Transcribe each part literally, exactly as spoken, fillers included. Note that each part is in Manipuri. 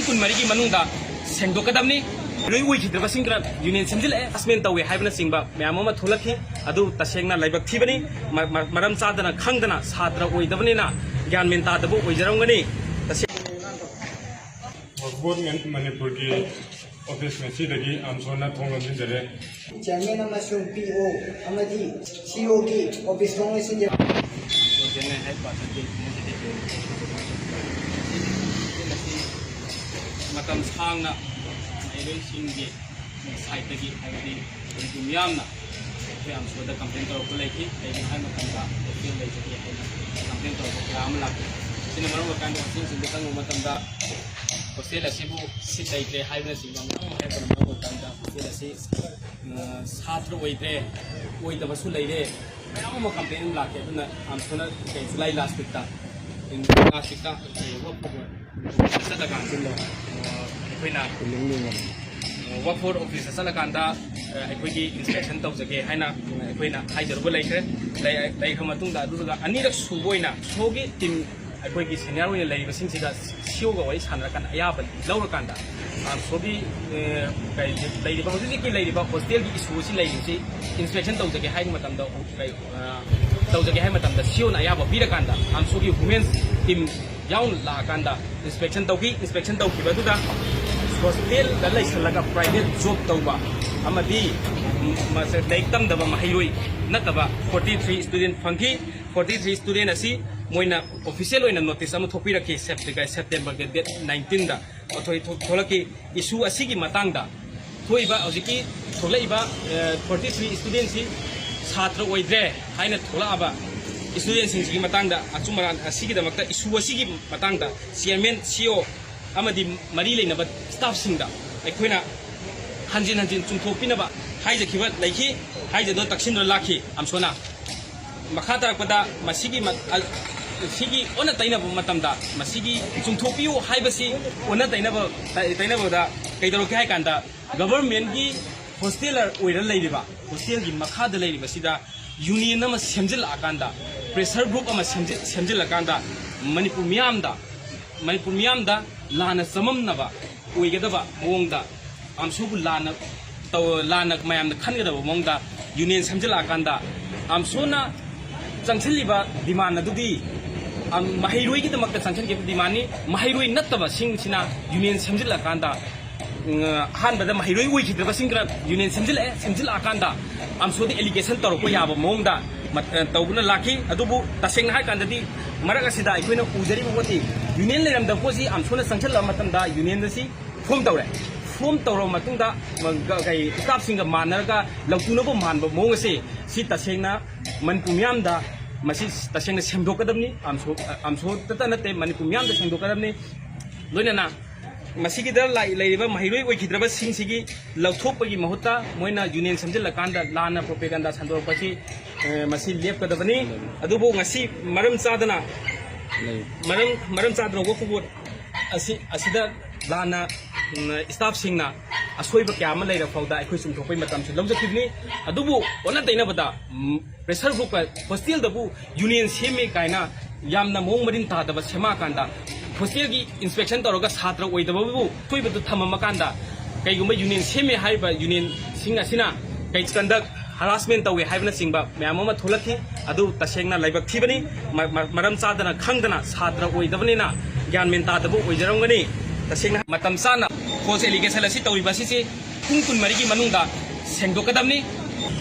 ꯀꯨꯟꯃꯔꯤꯒꯤ ꯃꯅꯨꯡꯗ ꯁꯦꯡꯗꯣꯛꯀꯗꯕꯅꯤ꯫ ꯂꯣꯏ ꯑꯣꯏꯈꯤꯗ꯭ꯔꯕꯁꯤꯡꯗꯨꯅ ꯌꯨꯅꯤꯌꯟ ꯁꯦꯝꯖꯤꯜꯂꯛꯑꯦ, ꯍꯔꯥꯁꯃꯦꯟ ꯇꯧꯋꯦ ꯍꯥꯏꯕꯅꯆꯤꯡꯕ ꯃꯌꯥꯝ ꯑꯃ ꯊꯣꯛꯂꯛꯈꯤ꯫ ꯑꯗꯨ ꯇꯁꯦꯡꯅ ꯂꯥꯏꯕꯛ ꯊꯤꯕꯅꯤ꯫ ꯃ-, ꯃ-, ꯃꯔꯝ ꯆꯥꯗꯅ ꯈꯪꯗꯅ ꯁꯥꯇ꯭ꯔ ꯑꯣꯏꯗꯕꯅꯤꯅ ꯒ꯭ꯌꯥꯟ ꯃꯦꯟ ꯇꯥꯗꯕ ꯑꯣꯏꯖꯔꯝꯒꯅꯤ꯫ ꯇꯁꯦꯡ- ꯋꯛꯐ ꯕꯣꯔꯗ ꯃꯅꯤꯄꯨꯔꯒꯤ ꯑꯣꯐꯤꯁ ꯉꯁꯤꯗꯒꯤ ꯑꯝꯁꯣꯅ ꯊꯣꯡ ꯂꯣꯟꯁꯤꯟꯖꯔꯦ꯫ ꯆꯤꯌꯔꯃꯦꯟ ꯑꯃꯁꯨꯡ ꯄꯤ ꯑꯣ ꯑꯃꯗꯤ ꯁꯤ ꯏ ꯑꯣꯒꯤ ꯑꯣꯐꯤꯁ ꯊꯣꯡ ꯂꯣꯟꯁꯤꯟꯖꯔꯦ꯫ ꯆꯤꯌꯔꯃꯦꯟ ꯍꯦꯗ ꯄꯥꯔꯁꯟꯒꯤ ꯏꯅꯤꯁꯤꯌꯦꯇꯤꯚ ꯂꯧꯔꯒ ꯃꯁꯤ ꯃꯇꯝ ꯁꯥꯡꯅ ꯃꯍꯩꯔꯣꯏꯁꯤꯡꯒꯤ ꯁꯥꯏꯠꯇꯒꯤ, ꯍꯥꯏꯕꯗꯤ ꯃꯅꯤꯄꯨꯔ ꯃꯤꯌꯥꯝꯅ ꯑꯩꯈꯣꯏ ꯑꯝꯁꯣꯗ ꯀꯝꯄ꯭ꯂꯦꯟ ꯇꯧꯔꯛꯄ ꯂꯩꯈꯤ꯫ ꯀꯩꯒꯤꯅꯣ ꯍꯥꯏꯕ ꯃꯇꯝꯗ ꯍꯣꯁꯇꯦꯜ ꯂꯩꯖꯗꯦ ꯍꯥꯏꯅ ꯀꯝꯄ꯭ꯂꯦꯟ ꯇꯧꯔꯛꯄ ꯀꯌꯥ ꯑꯃ ꯂꯥꯛꯈꯤ꯫ ꯁꯤꯅ ꯃꯔꯝ ꯑꯣꯏꯔꯀꯥꯟꯗ ꯍꯣꯁꯇꯦꯜꯁꯤꯡꯗ ꯆꯪꯕ ꯃꯇꯝꯗ ꯍꯣꯁꯇꯦꯜ ꯑꯁꯤꯕꯨ ꯁꯤꯠ ꯂꯩꯇ꯭ꯔꯦ ꯍꯥꯏꯕꯅꯆꯤꯡꯕ ꯃꯌꯥꯝ ꯑꯃ ꯍꯥꯏꯔꯛꯄꯅ ꯃꯔꯝ ꯑꯣꯏꯔꯀꯥꯟꯗ ꯍꯣꯁꯇꯦꯜ ꯑꯁꯤ, ꯑ, ꯁꯥꯇ꯭ꯔ ꯑꯣꯏꯗ꯭ꯔꯦ, ꯑꯣꯏꯗꯕꯁꯨ ꯂꯩꯔꯦ, ꯃꯌꯥꯝ ꯑꯃ ꯀꯝꯄ꯭ꯂꯦꯟ ꯑꯃ ꯂꯥꯛꯈꯤ꯫ ꯑꯗꯨꯅ ꯑꯝꯁꯣꯅ ꯀꯩ ꯖꯨꯂꯥꯏ ꯂꯥꯁ ꯋꯤꯛꯇ, ꯂꯥꯁ ꯋꯤꯛꯇ ꯑꯩꯈꯣꯏ ꯋꯛꯐ ꯕꯣꯔꯗ ꯑꯣꯐꯤꯁꯇ ꯆꯠꯂꯀꯥꯟꯗ, ꯑ, ꯑꯩꯈꯣꯏꯅ ꯋꯛꯐ ꯕꯣꯔꯗ ꯑꯣꯐꯤꯁꯇ ꯆꯠꯂꯀꯥꯟꯗ, ꯑ, ꯑꯩꯈꯣꯏꯒꯤ ꯏꯟꯁꯄꯦꯛꯁꯟ ꯇꯧꯖꯒꯦ ꯍꯥꯏꯅ ꯑꯩꯈꯣꯏꯅ ꯍꯥꯏꯖꯔꯨꯕ ꯂꯩꯈ꯭ꯔꯦ꯫ ꯂꯩ-, ꯂꯩꯈ꯭ꯔ ꯃꯇꯨꯡꯗ, ꯑꯗꯨꯒ ꯑꯅꯤꯔꯛ ꯁꯨꯕ ꯑꯣꯏꯅ ꯁꯣꯒꯤ ꯇꯤꯝ, ꯑꯩꯈꯣꯏꯒꯤ ꯁꯦꯅꯤꯌꯔ ꯑꯣꯏꯅ ꯂꯩꯔꯤꯕꯁꯤꯡꯁꯤꯒ ꯁꯤ ꯏ ꯑꯣꯒ ꯋꯥꯔꯤ ꯁꯥꯟꯅꯔꯀꯥꯟꯗ ꯑꯌꯥꯕ ꯂꯧꯔꯀꯥꯟꯗ, ꯑ, ꯁꯣꯒꯤ, ꯑ, ꯀꯩ, ꯂꯩꯔꯤꯕ, ꯍꯧꯖꯤꯛ ꯍꯧꯖꯤꯛꯀꯤ ꯂꯩꯔꯤꯕ ꯍꯣꯁꯇꯦꯜꯒꯤ ꯏꯁꯨ ꯑꯁꯤ ꯂꯩꯔꯤꯕꯁꯤ ꯏꯟꯁꯄꯦꯛꯁꯟ ꯇꯧꯖꯒꯦ ꯍꯥꯏꯕ ꯃꯇꯝꯗ, ꯀꯩ, ꯑ, ꯇꯧꯖꯒꯦ ꯍꯥꯏꯕ ꯃꯇꯝꯗ ꯁꯤ ꯏ ꯑꯣꯅ ꯑꯌꯥꯕ ꯄꯤꯔꯀꯥꯟꯗ ꯑꯝꯁꯣꯒꯤ ꯋꯨꯃꯦꯟꯁ ꯇꯤꯝ ꯌꯥꯎꯅ ꯂꯥꯛꯑꯀꯥꯟꯗ ꯏꯟꯁꯄꯦꯛꯁꯟ ꯇꯧꯈꯤ꯫ ꯏꯟꯁꯄꯦꯛꯁꯟ ꯇꯧꯈꯤꯕ ꯑꯗꯨꯗ ꯍꯣꯁꯇꯦꯜꯗ ꯂꯩꯁꯜꯂꯒ ꯄ꯭ꯔꯥꯏꯚꯦꯠ ꯖꯣꯕ ꯇꯧꯕ ꯑꯃꯗꯤ, ꯎꯝ, ꯃꯁ-, ꯂꯥꯏꯔꯤꯛ ꯇꯝꯗꯕ ꯃꯍꯩꯔꯣꯏ ꯅꯠꯇꯕ ꯐꯣꯔꯇꯤ ꯊ꯭ꯔꯤ ꯁ꯭ꯇꯨꯗꯦꯟꯠ ꯐꯪꯈꯤ꯫ ꯐꯣꯔꯇꯤ ꯊ꯭ꯔꯤ ꯁ꯭ꯇꯨꯗꯦꯟꯠ ꯑꯁꯤ ꯃꯣꯏꯅ ꯑꯣꯐꯤꯁꯤꯌꯦꯜ ꯑꯣꯏꯅ ꯅꯣꯇꯤꯁ ꯑꯃ ꯊꯣꯛꯄꯤꯔꯛꯈꯤ, ꯁꯦꯞ-, ꯁꯦꯞꯇꯦꯝꯕꯔꯒꯤ ꯗꯦꯠ ꯅꯥꯏꯟꯇꯤꯟꯗ꯫ ꯑꯣꯊꯣꯏ-, ꯊꯣꯛ-, ꯊꯣꯛꯂꯛꯈꯤ꯫ ꯏꯁꯨ ꯑꯁꯤꯒꯤ ꯃꯇꯥꯡꯗ ꯊꯣꯛꯏꯕ, ꯍꯧꯖꯤꯛꯀꯤ ꯊꯣꯛꯂꯛꯏꯕ, ꯑ, ꯐꯣꯔꯇꯤ ꯊ꯭ꯔꯤ ꯁ꯭ꯇꯨꯗꯦꯟꯠꯁꯤ ꯁꯥꯇ꯭ꯔ ꯑꯣꯏꯗ꯭ꯔꯦ ꯍꯥꯏꯅ ꯊꯣꯛꯂꯛꯑꯕ ꯁ꯭ꯇꯨꯗꯦꯟꯠꯁꯤꯡꯁꯤꯒꯤ ꯃꯇꯥꯡꯗ, ꯑꯆꯨꯝ ꯑꯔꯥꯟ ꯑꯁꯤꯒꯤꯗꯃꯛꯇ, ꯏꯁꯨ ꯑꯁꯤꯒꯤ ꯃꯇꯥꯡꯗ ꯆꯤꯌꯔꯃꯦꯟ, ꯁꯤ ꯏ ꯑꯣ ꯑꯃꯗꯤ ꯃꯔꯤ ꯂꯩꯅꯕ ꯁ꯭ꯇꯥꯐꯁꯤꯡꯗ ꯑꯩꯈꯣꯏꯅ ꯍꯟꯖꯤꯟ ꯍꯟꯖꯤꯟ ꯆꯨꯝꯊꯣꯛꯄꯤꯅꯕ ꯍꯥꯏꯖꯈꯤꯕ ꯂꯩꯈꯤ꯫ ꯍꯥꯏꯖꯗꯨꯅ ꯇꯛꯁꯤꯟꯗꯨꯅ ꯂꯥꯛꯈꯤ ꯑꯝꯁꯣꯅ꯫ ꯃꯈꯥ ꯇꯥꯔꯛꯄꯗ ꯃꯁꯤꯒꯤ ꯃ-, ꯑ, ꯁꯤꯒꯤ ꯑꯣꯟꯅ ꯇꯩꯅꯕ ꯃꯇꯝꯗ, ꯃꯁꯤꯒꯤ ꯆꯨꯝꯊꯣꯛꯄꯤꯌꯨ ꯍꯥꯏꯕꯁꯤ ꯑꯣꯟꯅ ꯇꯩꯅꯕ, ꯇꯩ-, ꯇꯩꯅꯕꯗ ꯀꯩꯗꯧꯔꯛꯀꯦ ꯍꯥꯏ ꯀꯥꯟꯗ, ꯒꯚꯔꯟꯃꯦꯟꯠꯀꯤ ꯍꯣꯁꯇꯦꯂꯔ ꯑꯣꯏꯔ ꯂꯩꯔꯤꯕ, ꯍꯣꯁꯇꯦꯜꯒꯤ ꯃꯈꯥꯗ ꯂꯩꯔꯤꯕꯁꯤꯗ ꯌꯨꯅꯤꯌꯟ ꯑꯃ ꯁꯦꯝꯖꯤꯜꯂꯛꯑꯀꯥꯟꯗ, ꯄ꯭ꯔꯦꯁꯔ ꯒ꯭ꯔꯨꯞ ꯑꯃ ꯁꯦꯝꯖꯤꯜ-, ꯁꯦꯝꯖꯤꯜꯂꯀꯥꯟꯗ ꯃꯅꯤꯄꯨꯔ ꯃꯤꯌꯥꯝꯗ ꯃꯅꯤꯄꯨꯔ ꯃꯤꯌꯥꯝꯗ ꯂꯥꯟꯅ ꯆꯃꯝꯅꯕ ꯑꯣꯏꯒꯗꯕ ꯃꯑꯣꯡꯗ, ꯑꯝꯁꯨꯕꯨ ꯂꯥꯟꯅ ꯇꯧ-, ꯂꯥꯟꯅ ꯃꯌꯥꯝꯅ ꯈꯟꯒꯗꯕ ꯃꯑꯣꯡꯗ ꯌꯨꯅꯤꯌꯟ ꯁꯦꯝꯖꯤꯜꯂꯛꯑꯀꯥꯟꯗ, ꯑꯝꯁꯨꯅ ꯆꯪꯁꯤꯜꯂꯤꯕ ꯗꯤꯃꯥꯟ ꯑꯗꯨꯗꯤ, ꯑꯝ, ꯃꯍꯩꯔꯣꯏꯒꯤꯗꯃꯛꯇ ꯆꯪꯁꯤꯟꯈꯤꯕ ꯗꯤꯃꯥꯟꯅꯤ꯫ ꯃꯍꯩꯔꯣꯏ ꯅꯠꯇꯕꯁꯤꯡꯁꯤꯅ ꯌꯨꯅꯤꯌꯟ ꯁꯦꯝꯖꯤꯜꯂꯛꯑꯀꯥꯟꯗ, ꯎꯝ, ꯑꯍꯥꯟꯕꯗ ꯃꯍꯩꯔꯣꯏ ꯑꯣꯏꯈꯤꯗ꯭ꯔꯕꯁꯤꯡꯗꯨꯅ ꯌꯨꯅꯤꯌꯟ ꯁꯦꯝꯖꯤꯜꯂꯛꯑꯦ꯫ ꯁꯦꯝꯖꯤꯜꯂꯛꯑꯀꯥꯟꯗ ꯑꯝꯁꯨꯗ ꯑꯦꯂꯤꯒꯦꯁꯟ ꯇꯧꯔꯛꯄ ꯌꯥꯕ ꯃꯑꯣꯡꯗ ꯃꯠ-, ꯑ, ꯇꯧꯗꯨꯅ ꯂꯥꯛꯈꯤ꯫ ꯑꯗꯨꯕꯨ ꯇꯁꯦꯡꯅ ꯍꯥꯏꯔꯀꯥꯟꯗꯗꯤ, ꯃꯔꯛ ꯑꯁꯤꯗ ꯑꯩꯈꯣꯏꯅ ꯎꯖꯔꯤꯕ ꯄꯣꯠꯇꯤ, ꯌꯨꯅꯤꯌꯟ ꯂꯩꯔꯝꯗꯕ ꯄꯣꯠꯁꯤ ꯑꯝꯁꯨꯅ ꯆꯪꯁꯤꯜꯂꯛꯑ ꯃꯇꯝꯗ ꯌꯨꯅꯤꯌꯟ ꯑꯁꯤ ꯐꯣꯝ ꯇꯧꯔꯦ꯫ ꯐꯣꯝ ꯇꯧꯔꯕ ꯃꯇꯨꯡꯗ, ꯃ-, ꯒ-, ꯀꯩ, ꯁ꯭ꯇꯥꯐꯁꯤꯡꯒ ꯃꯥꯟꯅꯔꯒ ꯂꯧꯇꯨꯅꯕ ꯃꯥꯟꯕ ꯃꯑꯣꯡ ꯑꯁꯤ, ꯁꯤ ꯇꯁꯦꯡꯅ ꯃꯅꯤꯄꯨꯔ ꯃꯤꯌꯥꯝꯗ ꯃꯁꯤ ꯇꯁꯦꯡꯅ ꯁꯦꯝꯗꯣꯛꯀꯗꯕꯅꯤ꯫ ꯑꯝꯁꯨ-, ꯑꯝꯁꯨꯇꯇ ꯅꯠꯇꯦ, ꯃꯅꯤꯄꯨꯔ ꯃꯤꯌꯥꯝꯗ ꯁꯦꯝꯗꯣꯛꯀꯗꯕꯅꯤ꯫ ꯂꯣꯏꯅꯅ ꯃꯁꯤꯒꯤꯗ ꯂꯥꯏ-, ꯂꯩꯔꯤꯕ ꯃꯍꯩꯔꯣꯏ ꯑꯣꯏꯈꯤꯗ꯭ꯔꯕꯁꯤꯡꯁꯤꯒꯤ ꯂꯧꯊꯣꯛꯄꯒꯤ ꯃꯍꯨꯠꯇ ꯃꯣꯏꯅ ꯌꯨꯅꯤꯌꯟ ꯁꯦꯝꯖꯤꯜꯂꯀꯥꯟꯗ ꯂꯥꯟꯅ ꯄ꯭ꯔꯣꯄꯦꯒꯥꯟꯗꯥ ꯁꯟꯗꯣꯔꯛꯄꯁꯤ, ꯑ, ꯃꯁꯤ ꯂꯦꯞꯀꯗꯕꯅꯤ꯫ ꯑꯗꯨꯕꯨ ꯉꯁꯤ ꯃꯔꯝ ꯆꯥꯗꯅ, ꯂꯩ꯫ ꯃꯔꯝ, ꯃꯔꯝ ꯆꯥꯗꯅ ꯋꯥꯛꯐ ꯕꯣꯔꯗ ꯑꯁꯤ, ꯑꯁꯤꯗ ꯂꯥꯟꯅ, ꯎꯝ, ꯁ꯭ꯇꯥꯐꯁꯤꯡꯅ ꯑꯁꯣꯏꯕ ꯀꯌꯥ ꯑꯃ ꯂꯩꯔ ꯐꯥꯎꯗ ꯑꯩꯈꯣꯏ ꯆꯨꯝꯊꯣꯛꯄꯒꯤ ꯃꯇꯝꯁꯨ ꯂꯧꯖꯈꯤꯕꯅꯤ꯫ ꯑꯗꯨꯕꯨ ꯑꯣꯟꯅ ꯇꯩꯅꯕꯗ, ꯎꯝ, ꯄ꯭ꯔꯦꯁꯔ ꯒ꯭ꯔꯨꯞꯀ ꯍꯣꯁꯇꯦꯜꯗꯕꯨ ꯌꯨꯅꯤꯌꯟ ꯁꯦꯝꯃꯦ ꯀꯥꯏꯅ ꯌꯥꯝꯅ ꯃꯑꯣꯡ ꯃꯔꯤꯟ ꯇꯥꯗꯕ ꯁꯦꯝꯃꯛꯑꯀꯥꯟꯗ, ꯍꯣꯁꯇꯦꯜꯒꯤ ꯏꯟꯁꯄꯦꯛꯁꯟ ꯇꯧꯔꯒ ꯁꯥꯇ꯭ꯔ ꯑꯣꯏꯗꯕꯕꯨ ꯑꯁꯣꯏꯕꯗꯨ ꯊꯝꯃꯝꯃꯀꯥꯟꯗ, ꯀꯩꯒꯨꯝꯕ ꯌꯨꯅꯤꯌꯟ ꯁꯦꯝꯃꯦ ꯍꯥꯏꯔꯤꯕ ꯌꯨꯅꯤꯌꯟꯁꯤꯡ ꯑꯁꯤꯅ ꯀꯩ ꯀꯟꯗꯛ ꯍꯔꯥꯁꯃꯦꯟ ꯇꯧꯋꯦ ꯍꯥꯏꯕꯅꯆꯤꯡꯕ ꯃꯌꯥꯝ ꯑꯃ ꯊꯣꯛꯂꯛꯈꯤ꯫ ꯑꯗꯨ ꯇꯁꯦꯡꯅ ꯂꯥꯏꯕꯛ ꯊꯤꯕꯅꯤ꯫ ꯃ-, ꯃ-, ꯃꯔꯝ ꯆꯥꯗꯅ ꯈꯪꯗꯅ ꯁꯥꯇ꯭ꯔ ꯑꯣꯏꯗꯕꯅꯤꯅ ꯒ꯭ꯌꯥꯟ ꯃꯦꯟ ꯇꯥꯗꯕ ꯑꯣꯏꯖꯔꯝꯒꯅꯤ꯫ ꯇꯁꯦꯡꯅ ꯃꯇꯝ ꯆꯥꯅ ꯐꯣꯜꯁ ꯑꯦꯂꯤꯒꯦꯁꯟ ꯑꯁꯤ ꯇꯧꯔꯤꯕ ꯑꯁꯤꯁꯤ ꯄꯨꯡ ꯀꯨꯟꯃꯔꯤꯒꯤ ꯃꯅꯨꯡꯗ ꯁꯦꯡꯗꯣꯛꯀꯗꯕꯅꯤ꯫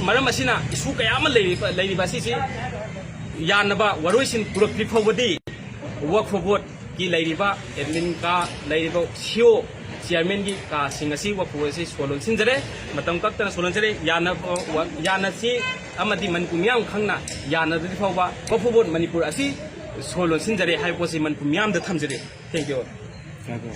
ꯃꯔꯝ ꯑꯁꯤꯅ ꯏꯁꯨ ꯀꯌꯥ ꯑꯃ ꯂꯩꯔꯤꯕ, ꯂꯩꯔꯤꯕ ꯑꯁꯤꯁꯤ ꯌꯥꯅꯕ ꯋꯥꯔꯣꯏꯁꯤꯟ ꯄꯨꯔꯛꯇ꯭ꯔꯤ ꯐꯥꯎꯕꯗꯤ ꯋꯥꯛꯐ ꯕꯣꯔꯗꯀꯤ ꯂꯩꯔꯤꯕ ꯑꯦꯗꯃꯤꯟ ꯀꯥ, ꯂꯩꯔꯤꯕ ꯁꯤ ꯏ ꯑꯣ, ꯆꯤꯌꯥꯔꯃꯦꯟꯒꯤ ꯀꯥꯁꯤꯡ ꯑꯁꯤ ꯋꯥꯛꯐ ꯕꯣꯔꯗ ꯑꯁꯤ ꯁꯣ ꯂꯣꯟꯁꯤꯟꯖꯔꯦ, ꯃꯇꯝ ꯀꯛꯇꯅ ꯁꯣ ꯂꯣꯟꯖꯔꯦ꯫ ꯌꯥꯅ-, ꯋꯥ-, ꯌꯥꯅꯁꯤ ꯑꯃꯗꯤ ꯃꯅꯤꯄꯨꯔ ꯃꯤꯌꯥꯝ ꯈꯪꯅ ꯌꯥꯅꯗ꯭ꯔꯤ ꯐꯥꯎꯕ ꯋꯥꯛꯐ ꯕꯣꯔꯗ ꯃꯅꯤꯄꯨꯔ ꯑꯁꯤ ꯁꯣ ꯂꯣꯟꯁꯤꯟꯖꯔꯦ ꯍꯥꯏꯕ ꯄꯣꯠꯁꯤ ꯃꯅꯤꯄꯨꯔ ꯃꯤꯌꯥꯝꯗ ꯊꯝꯖꯔꯤ꯫ Thank you꯫